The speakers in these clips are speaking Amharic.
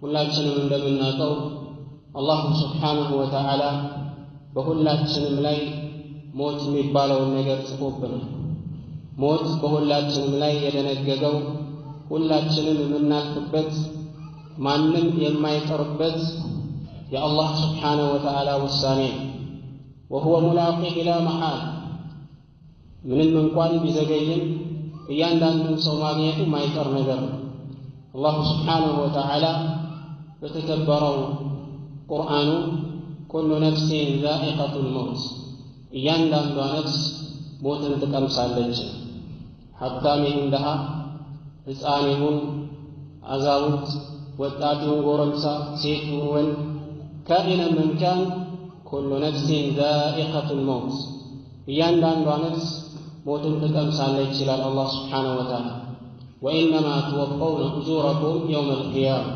ሁላችንም እንደምናውቀው አላህ ሱብሓነሁ ወተዓላ በሁላችንም ላይ ሞት የሚባለውን ነገር ጽፎብናል። ሞት በሁላችንም ላይ የደነገገው ሁላችንም የምናልፍበት ማንም የማይቀርበት የአላህ ሱብሓነሁ ወተዓላ ውሳኔ ነው። ወሁወ ሙላቂህ ላ መሓል፣ ምንም እንኳን ቢዘገይም እያንዳንዱን ሰው ማግኘቱ ማይቀር ነገር ነው። አላሁ ስብሓነሁ ወተዓላ በተከበረው ቁርአኑ ኩሉ ነፍሲን ዛኢቀቱል መውት፣ እያንዳንዷ ነፍስ ሞትን ትቀምሳለች። ሀብታም ይሁን ድሃ፣ ሕፃን ይሁን አዛውንት፣ ወጣት ይሁን ጎረምሳ፣ ሴት ይሁን ወንድ፣ ካኢነን መን ካን ኩሉ ነፍሲን ዛኢቀቱል መውት፣ እያንዳንዷ ነፍስ ሞትን ትቀምሳለች ይላል አላህ ስብሓነሁ ወተዓላ። ወኢነማ ትወፈውነ ኡጁረኩም የውመል ቂያማ፣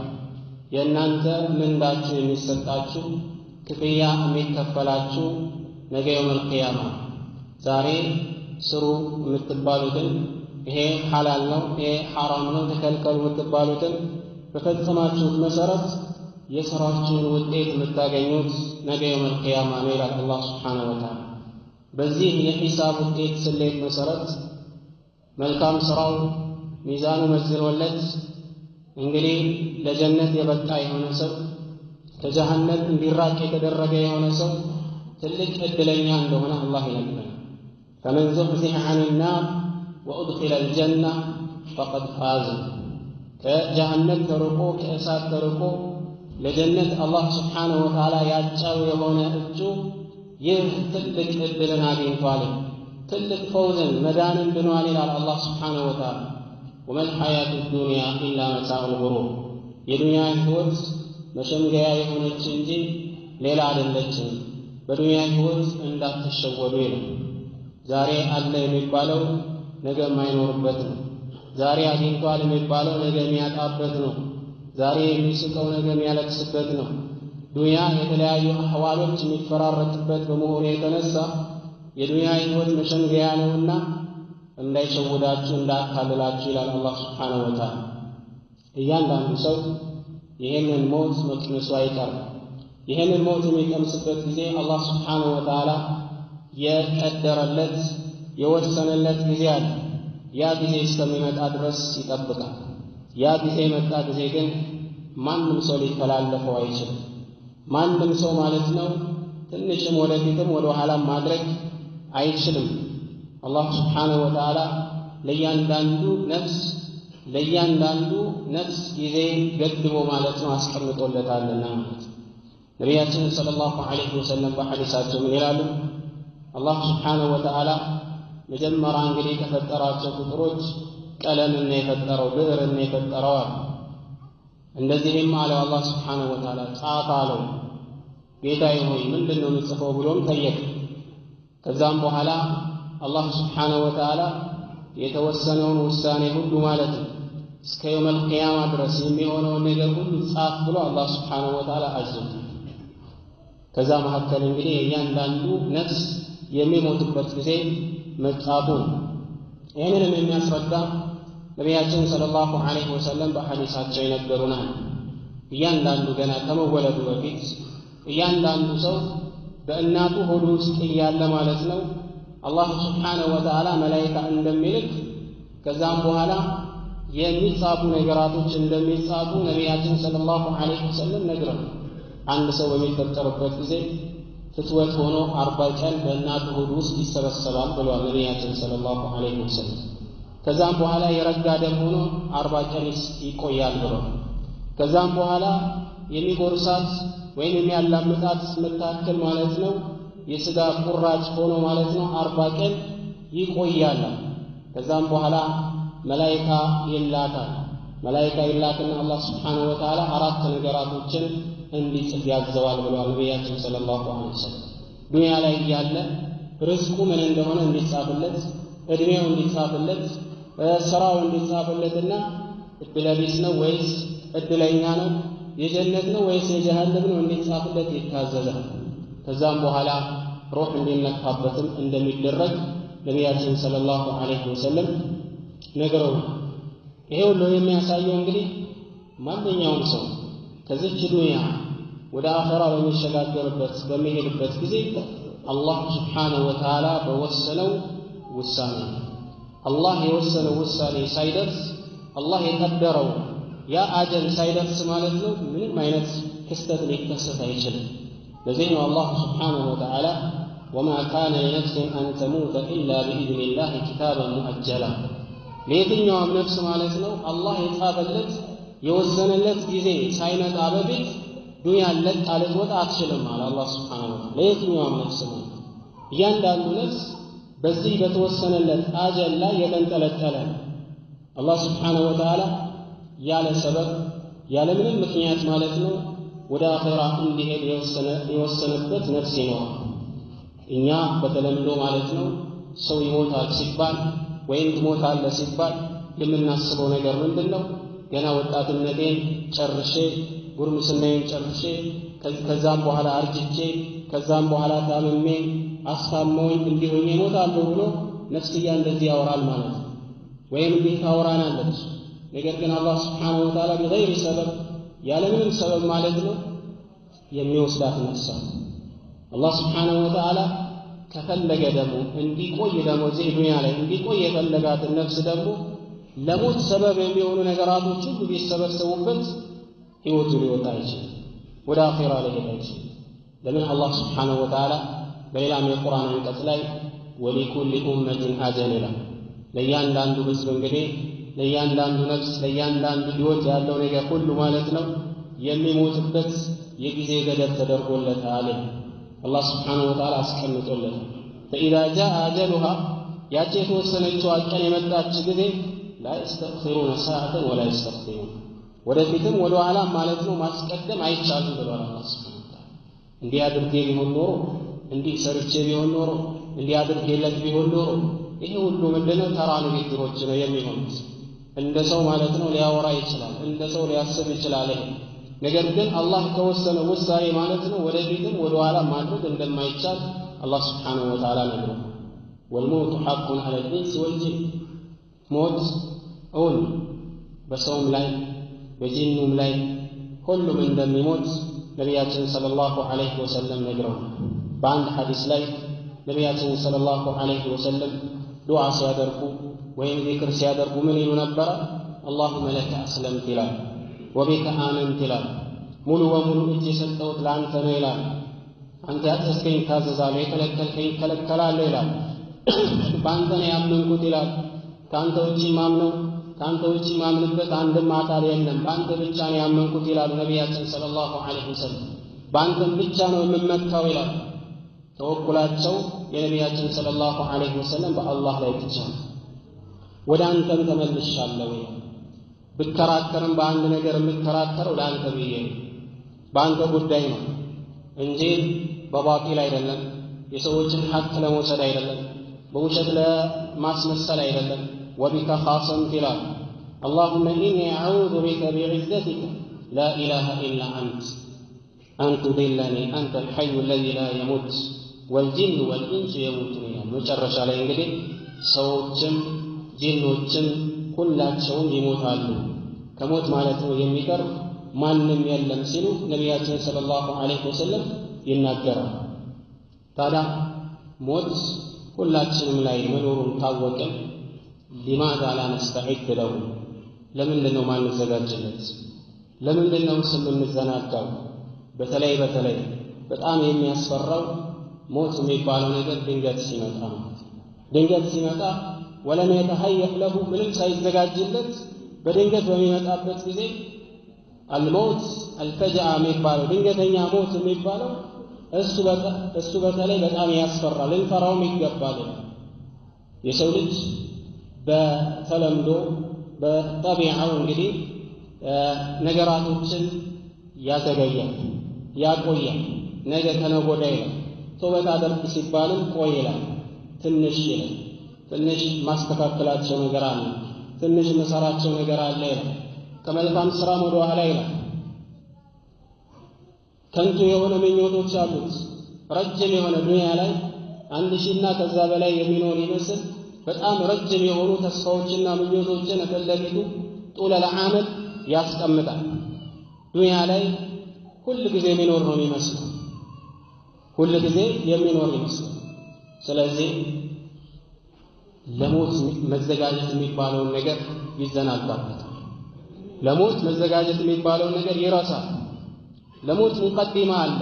የእናንተ ምንዳችሁ የሚሰጣችሁ ክፍያ የሚከፈላችሁ ነገ የውመል ቂያማ። ዛሬ ስሩ የምትባሉትን ይሄ ሐላል ነው፣ ይሄ ሐራም ነው፣ ተከልከሉ የምትባሉትን በፈጸማችሁት መሰረት የሥራችሁን ውጤት የምታገኙት ነገ የውመል ቂያማ ነው ይላል አላህ ስብሓነሁ ወተዓላ። በዚህ የሂሳብ ውጤት ስሌት መሰረት መልካም ስራው ሚዛኑ መዝኖለት እንግዲህ ለጀነት የበቃ የሆነ ሰው፣ ከጀሃነም እንዲራቅ የተደረገ የሆነ ሰው ትልቅ ዕድለኛ እንደሆነ አላህ ይነግረናል። ፈመን ዙሕዚሐ ዐን ናር ወኡድኺለ አልጀና ፈቀድ ፋዝ። ከጀሃነም ተርቆ ከእሳት ተርቆ ለጀነት አላህ ስብሓነሁ ወተዓላ ያጫው የሆነ እጩ ይህ ትልቅ ዕድልን አግኝቷል፣ ትልቅ ፈውዝን መዳንን ድኗል ይላል አላህ ስብሓነሁ ወተዓላ። ወመል ሐያቱ ዱንያ ኢላ መታዑል ጉሩር፣ የዱንያ ህይወት መሸምገያ የሆነች እንጂ ሌላ አይደለችም። በዱንያ ህይወት እንዳትሸወዱ ይላል። ዛሬ አለ የሚባለው ነገ የማይኖርበት ነው። ዛሬ አግኝቷል የሚባለው ነገ የሚያጣበት ነው። ዛሬ የሚስቀው ነገ የሚያለቅስበት ነው። ዱንያ የተለያዩ አህዋሎች የሚፈራረቅበት በመሆኑ የተነሳ የዱንያ ህይወት መሸንገያ ነውና እንዳይሸውዳችሁ እንዳታልላችሁ ይላል አላህ ስብሓነሁ ወተዓላ። እያንዳንዱ ሰው ይህንን ሞት መቅመሱ አይቀርም። ይህንን ሞት የሚቀምስበት ጊዜ አላህ ስብሓነሁ ወተዓላ የቀደረለት የወሰነለት ጊዜ አለ። ያ ጊዜ እስከሚመጣ ድረስ ይጠብቃል። ያ ጊዜ የመጣ ጊዜ ግን ማንም ሰው ሊተላለፈው አይችልም። ማንም ሰው ማለት ነው ትንሽም ወደፊትም ወደ ኋላም ማድረግ አይችልም። አላህ ስብሓነሁ ወተዓላ ለእያንዳንዱ ነፍስ ለእያንዳንዱ ነፍስ ጊዜ ገድቦ ማለት ነው አስቀምጦለታልና ማለት ነው። ነቢያችን ሰለላሁ ዐለይሂ ወሰለም በሐዲሳቸው ምን ይላሉ? አላህ ስብሓነሁ ወተዓላ መጀመሪያ እንግዲህ ከፈጠራቸው ፍጡሮች ቀለምን ነው የፈጠረው፣ ብዕርን ነው የፈጠረው አሉ። እንደዚህም አለው አላህ ስብሓነሁ ወተዓላ ጻፍ አለው። ጌታዬ ሆይ ምንድን ነው የምጽፈው ብሎም ጠየቀ። ከዛም በኋላ አላህ ስብሓነሁ ወተዓላ የተወሰነውን ውሳኔ ሁሉ ማለት ነው እስከ የውመል ቂያማ ድረስ የሚሆነውን ነገር ሁሉ ጻፍ ብሎ አላህ ስብሓነሁ ወተዓላ አዘዘ። ከዛ መካከል እንግዲህ እያንዳንዱ ነፍስ የሚሞትበት ጊዜ መጻፉ ነው። ይህንንም የሚያስረዳ ነቢያችን ሰለላሁ ዐለይሂ ወሰለም በሐዲሳቸው ይነገሩናል። እያንዳንዱ ገና ከመወለዱ በፊት እያንዳንዱ ሰው በእናቱ ሆድ ውስጥ እያለ ማለት ነው አላህ ስብሓነሁ ወተዓላ መላኢካ እንደሚልክ ከዛም በኋላ የሚጻፉ ነገራቶች እንደሚጻፉ ነቢያችን ሰለላሁ ዐለይሂ ወሰለም ነግረው። አንድ ሰው በሚፈጠርበት ጊዜ ፍትወት ሆኖ 40 ቀን በእናቱ ሆድ ውስጥ ይሰበሰባል ብለዋል ነቢያችን ሰለላሁ ዐለይሂ ወሰለም። ከዛም በኋላ የረጋ ደም ሆኖ 40 ቀን ይቆያል ብለዋል። ከዛም በኋላ የሚጎርሳት ወይም የሚያላምጣት የምታክል ማለት ነው የስጋ ቁራጭ ሆኖ ማለት ነው 40 ቀን ይቆያል። ከዛም በኋላ መላኢካ ይላካል። መላኢካ ይላክና አላህ ስብሓነሁ ወተዓላ 4 ነገራቶችን እንዲጽፍ ያዘዋል ብለዋል ነቢያችን ሰለላሁ ዐለይሂ ወሰለም። ዱንያ ላይ እያለ ርዝቁ ምን እንደሆነ እንዲጻፍለት፣ እድሜው እንዲጻፍለት፣ ስራው እንዲጻፍለትና እድለቢስ ነው ወይስ እድለኛ ነው፣ የጀነት ነው ወይስ የጀሃነም ነው እንዲጻፍለት ይታዘዛል። ከዛም በኋላ ሩህ እንዲነካበትም እንደሚደረግ ነቢያችን ሰለላሁ ዐለይሂ ወሰለም ነግረውናል። ይሄ ሁሉ የሚያሳየው እንግዲህ ማንኛውም ሰው ከዚች ዱንያ ወደ አኺራ በሚሸጋገርበት በሚሄድበት ጊዜ አላህ ስብሓነሁ ወተዓላ በወሰነው ውሳኔ፣ አላህ የወሰነው ውሳኔ ሳይደርስ፣ አላህ የቀደረው ያ አጀል ሳይደርስ ማለት ነው ምንም አይነት ክስተት ሊከሰት አይችልም። ለዚህ ነው አላህ ስብሓነሁ ወተዓላ ወማ ካነ ሊነፍሲን አን ተሙተ ኢላ ቢኢዝኒላህ ኪታበን ሙአጀላ፣ ለየትኛውም ነፍስ ማለት ነው አላህ የጻፈለት የወሰነለት ጊዜ ሳይመጣ በፊት ዱንያን ለቃ ልትወጣ አትችልም አለ አላህ ስብሓነሁ ወተዓላ። ለየትኛውም ነፍስ ማለት እያንዳንዱ ነፍስ በዚህ በተወሰነለት አጀል ላይ የተንጠለጠለ ነው። አላህ ስብሓነሁ ወተዓላ ያለ ሰበብ ያለ ምንም ምክንያት ማለት ነው ወደ አኼራ እንዲሄድ የወሰነበት ነፍስ ይኖራል። እኛ በተለምዶ ማለት ነው ሰው ይሞታል ሲባል ወይም ትሞታለህ ሲባል የምናስበው ነገር ምንድን ነው? ገና ወጣትነቴን ጨርሼ፣ ጉርምስናዬን ጨርሼ፣ ከዛም በኋላ አርጅቼ፣ ከዛም በኋላ ታምሜ አስታመውኝ እንዲሆኝ እሞታለሁ ብሎ ነፍስያ እንደዚህ ያወራል ማለት ነው። ወይም እንዲህ ታወራናለች። ነገር ግን አላህ ስብሓነሁ ወተዓላ ቢገይሪ ሰበብ ያለምንም ሰበብ ማለት ነው የሚወስዳት ነፍስ አለ። አላህ ስብሓነሁ ወተዓላ ከፈለገ ደግሞ እንዲቆይ ደግሞ እዚህ ዱንያ ላይ እንዲቆይ የፈለጋትን ነፍስ ደግሞ ለሞት ሰበብ የሚሆኑ ነገራቶች ሁሉ ቢሰበሰቡበት ህይወቱ ሊወጣ አይችልም፣ ወደ አኼራ ሊሄድ አይችልም። ለምን? አላህ ስብሓነሁ ወተዓላ በሌላም የቁርአን አንቀጽ ላይ ወሊኩሊ ኡመትን አጀል ይላል። ለእያንዳንዱ ህዝብ እንግዲህ ለእያንዳንዱ ነፍስ ለእያንዳንዱ ህይወት ያለው ነገር ሁሉ ማለት ነው የሚሞትበት የጊዜ ገደብ ተደርጎለታል። አላህ ስብሓነሁ ወተዓላ አስቀምጦለታል። ፈኢዛ ጃአ አጀሉሃ ያቺ የተወሰነችው ቀን የመጣች ጊዜ ላ የስተእኺሩነ ሰዓተን ወላ የስተቅዲሙን፣ ወደፊትም ወደ ኋላም ማለት ነው ማስቀደም አይቻልም ብሏል አላህ ስብሓነሁ ወተዓላ። እንዲህ አድርጌ ቢሆን ኖሮ፣ እንዲህ ሰርቼ ቢሆን ኖሮ፣ እንዲህ አድርጌለት ቢሆን ኖሮ፣ ይሄ ሁሉ ምንድነው? ተራ ንግግሮች ነው የሚሆኑት። እንደ ሰው ማለት ነው ሊያወራ ይችላል፣ እንደ ሰው ሊያስብ ይችላል። ይሄ ነገር ግን አላህ ከወሰነው ውሳኔ ማለት ነው ወደፊትም ወደ ኋላ ማድረግ እንደማይቻል አላህ ስብሓነሁ ወተዓላ ነግሮናል። ወልሞቱ ሐቁን ዐለል ኢንስ ወልጂን፣ ሞት እውን በሰውም ላይ በጂኑም ላይ ሁሉም እንደሚሞት ነቢያችን ሰለላሁ ዐለይሂ ወሰለም ነግረውናል። በአንድ ሐዲስ ላይ ነቢያችን ሰለላሁ ዐለይሂ ወሰለም ዱዓ ሲያደርጉ ወይም ዚክር ሲያደርጉ ምን ይሉ ነበረ? አላሁመ ለከ አስለምት ይላል፣ ወቢከ አመንት ይላል። ሙሉ በሙሉ እጅ የሰጠሁት ለአንተ ነው ይላል። አንተ ያዘዝከኝ እታዘዛለሁ፣ የከለከልከኝ እከለከላለሁ ይላል። በአንተ ነው ያመንኩት ይላል። ከአንተ ውጪ ማምነው ከአንተ ውጪ ማምንበት አንድም አካል የለም፣ በአንተ ብቻ ነው ያመንኩት ይላሉ ነቢያችን ሰለላሁ ዐለይሂ ወሰለም። በአንተም ብቻ ነው የምመካው ይላል። ተወኩላቸው የነቢያችን ሰለላሁ ዐለይሂ ወሰለም በአላህ ላይ ብቻ ነው። ወደ አንተም ተመልሻለሁ ይላል። ብከራከርም በአንድ ነገር የምከራከረው ለአንተ ብዬ ነው፣ በአንተ ጉዳይ ነው እንጂ በባጢል አይደለም፣ የሰዎችን ሐቅ ለመውሰድ አይደለም፣ በውሸት ለማስመሰል አይደለም። ወቢከ ኻሰምት ይላል። አላሁመ ኢኒ አዑዙ ቢከ ቢዕዘቲከ ላ ኢላሃ ኢላ አንት አን ቱዲለኒ አንተ አልሐዩ አለዚ ላ የሙት ወልጂኑ ወልኢንሱ የሙቱን ይላል። መጨረሻ ላይ እንግዲህ ሰዎችም ጂኖችም ሁላቸውም ይሞታሉ፣ ከሞት ማለት ነው የሚቀር ማንም የለም ሲሉ ነቢያችን ሰለላሁ ዐለይሂ ወሰለም ይናገራል። ታዲያ ሞት ሁላችንም ላይ መኖሩን ካወቅን ሊማዛ ላ ነስተዒድ ለሁ፣ ለምንድን ነው ማንዘጋጅለት? ለምንድን ነው የምንዘናጋው? በተለይ በተለይ በጣም የሚያስፈራው ሞት የሚባለው ነገር ድንገት ሲመጣ ነው። ድንገት ሲመጣ ወለም የተሀየእ ለሁ፣ ምንም ሳይዘጋጅለት በድንገት በሚመጣበት ጊዜ አልሞት አልፈጅአ የሚባለው ድንገተኛ ሞት የሚባለው እሱ በተለይ በጣም ያስፈራል፣ ልንፈራውም ይገባል። የሰው ልጅ በተለምዶ በጠቢዓው እንግዲህ ነገራቶችን ያዘገያል፣ ያቆያል። ነገ ከነገ ወዲያ ይላል። ተውበት አድርግ ሲባልም ቆይ ይላል፣ ትንሽ ይላል። ትንሽ ማስተካከላቸው ነገር አለ፣ ትንሽ መሰራቸው ነገር አለ ይላል። ከመልካም ስራም ወደ ኋላ ይላል። ከንቱ የሆነ ምኞቶች አሉት። ረጅም የሆነ ዱንያ ላይ 1000 እና ከዛ በላይ የሚኖር ይመስል በጣም ረጅም የሆኑ ተስፋዎችና ምኞቶችን ፊት ለፊቱ ጡለል አመል ያስቀምጣል። ዱንያ ላይ ሁል ጊዜ የሚኖር ነው የሚመስለው፣ ሁል ጊዜ የሚኖር ይመስላል። ስለዚህ ለሞት መዘጋጀት የሚባለውን ነገር ይዘናጋበታል። ለሞት መዘጋጀት የሚባለውን ነገር ይረሳል። ለሞት ሙቀዲማ አለ።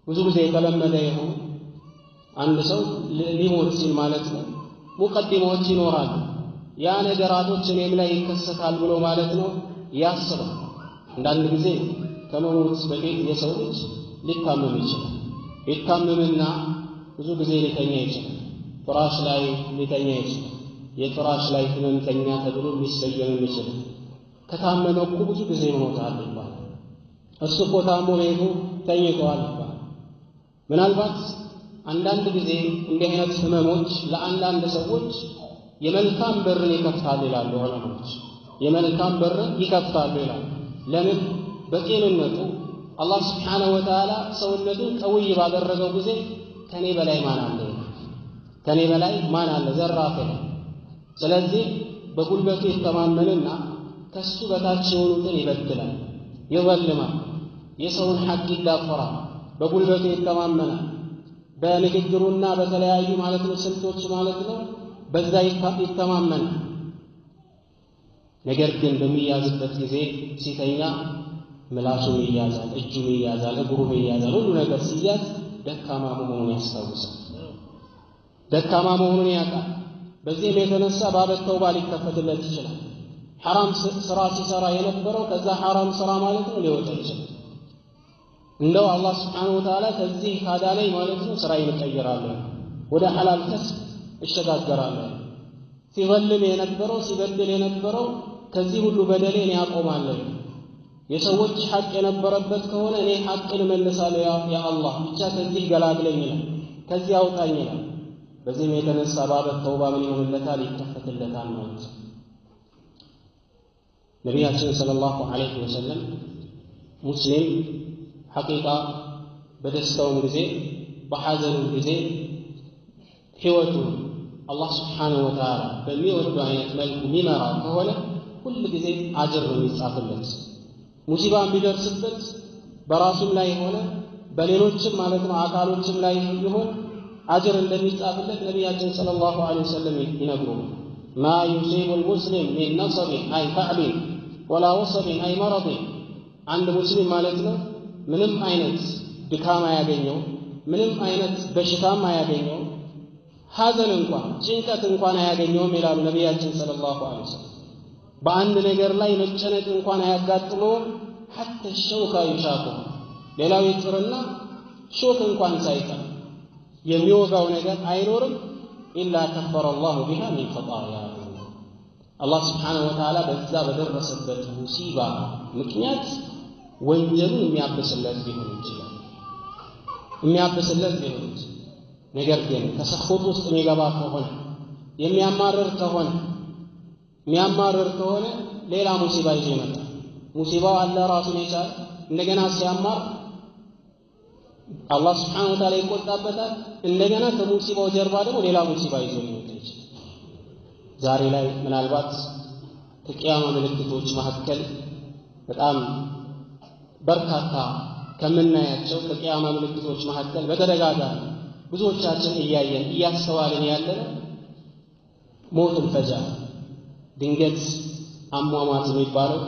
ብዙ ጊዜ የተለመደ የሆኑ አንድ ሰው ሊሞት ሲል ማለት ነው ሙቀዲማዎች ይኖራሉ። ያ ነገራቶች እኔም ላይ ይከሰታል ብሎ ማለት ነው ያስባል። አንዳንድ ጊዜ ከመሞት በፊት የሰው ልጅ ሊታመም ይችላል። ሊታመምና ብዙ ጊዜ ሊተኛ ይችላል። ፍራሽ ላይ ሊተኛ ይችላል። የፍራሽ ላይ ህመምተኛ ተብሎ ሊሰየምም ይችላል። ከታመመ እኮ ብዙ ጊዜ ሆኖታል ይባላል። እሱ እኮ ታሞ ቤቱ ተኝተዋል ይባላል። ምናልባት አንዳንድ ጊዜ እንዲህ አይነት ህመሞች ለአንዳንድ ሰዎች የመልካም በርን ይከፍታሉ ይላሉ ዑለማዎች። የመልካም በርን ይከፍታሉ ይላሉ። ለምን? በጤንነቱ አላህ ስብሓነሁ ወተዓላ ሰውነቱን ቀውይ ባደረገው ጊዜ ከኔ በላይ ማን አለ? ከኔ በላይ ማን አለ? ዘራፍ። ስለዚህ በጉልበቱ ይተማመንና ከሱ በታች የሆኑትን ይበድላል፣ ይዘልማል፣ የሰውን ሐቅ ይዳፈራል። በጉልበቱ ይተማመናል። በንግግሩና በተለያዩ ማለት ነው ስልቶች ማለት ነው በዛ ይተማመናል። ነገር ግን በሚያዝበት ጊዜ ሲተኛ ምላሱም ይያዛል፣ እጁም ይያዛል፣ እግሩም ይያዛል። ሁሉ ነገር ሲያዝ ደካማ መሆኑን ያስታውሳል። ደካማ መሆኑን ያውቃል። በዚህም የተነሳ ባበት ተውባ ሊከፈትለት ይችላል። ሐራም ስራ ሲሰራ የነበረው ከዛ ሐራም ስራ ማለት ነው ሊወጣ ይችላል። እንደው አላህ ስብሓነሁ ወተዓላ ከዚህ ካዳነኝ ማለት ነው ስራዬን እቀይራለሁ፣ ወደ ሐላል ከስብ እሸጋገራለሁ። ሲዘልም የነበረው ሲበድል የነበረው ከዚህ ሁሉ በደሌ እኔ አቆማለሁ። የሰዎች ሐቅ የነበረበት ከሆነ እኔ ሐቅን እመልሳለሁ፣ ያ አላህ ብቻ ከዚህ ገላግለኝ ይላል፣ ከዚህ አውጣኝ ይላል። በዚህም የተነሳ ባበት ተውባ ምን ይሆንለታል? ይከፈትለታል ማለት ነው። ነቢያችን ሰለላሁ ዐለይሂ ወሰለም ሙስሊም ሐቂቃ በደስታውም ጊዜ በሐዘኑም ጊዜ ሕይወቱን አላህ ስብሓነሁ ወተዓላ በሚወዱ አይነት መልኩ የሚመራ ከሆነ ሁል ጊዜ አጅር ነው የሚጻፍለት። ሙሲባ ቢደርስበት በራሱም ላይ ሆነ በሌሎችም ማለት ነው አካሎችም ላይ ይሆን አጅር እንደሚጻፍለት ነቢያችን ሰለላሁ ዐለይሂ ወሰለም ይነግሩናል። ማ ዩሲቡ ልሙስሊም ሚን ነሰብን አይ ተዕቢን ወላ ወሰብን አይ መረድን። አንድ ሙስሊም ማለት ነው ምንም አይነት ድካም አያገኘው፣ ምንም አይነት በሽታም አያገኘው፣ ሐዘን እንኳን ጭንቀት እንኳን አያገኘውም ይላሉ ነቢያችን ሰለላሁ ዐለይሂ ወሰለም። በአንድ ነገር ላይ መጨነቅ እንኳን አያጋጥመውም። ሐታ ሸውካ ይሻኩ ሌላው ይቅርና ሾክ እንኳን ሳይቀር የሚወጋው ነገር አይኖርም። ኢላ ከፈረ አላሁ ቢሃ ሚን ኸጣያ አላህ ስብሓነሁ ወተዓላ በዛ በደረሰበት ሙሲባ ምክንያት ወንጀሉን የሚያብስለት ሊሆን ይችላል የሚያብስለት ሊሆን ይችላል። ነገር ግን ተሰኹጥ ውስጥ የሚገባ ከሆነ የሚያማርር ከሆነ ሌላ ሙሲባ ይዞ ይመጣል። ሙሲባው አለ ራሱን የቻለ እንደገና ሲያማር አላህ ስብሓነሁ ወተዓላ ይቆጣበታል። እንደገና ከሙሲባው ጀርባ ደግሞ ሌላ ሙሲባ ይዞ ሊመጣ ይችላል። ዛሬ ላይ ምናልባት ከቅያማ ምልክቶች መካከል በጣም በርካታ ከምናያቸው ከቅያማ ምልክቶች መካከል በተደጋጋሚ ብዙዎቻችን እያየን እያስተዋልን ያለነው ሞቱል ፈጃ ድንገት አሟሟት የሚባለው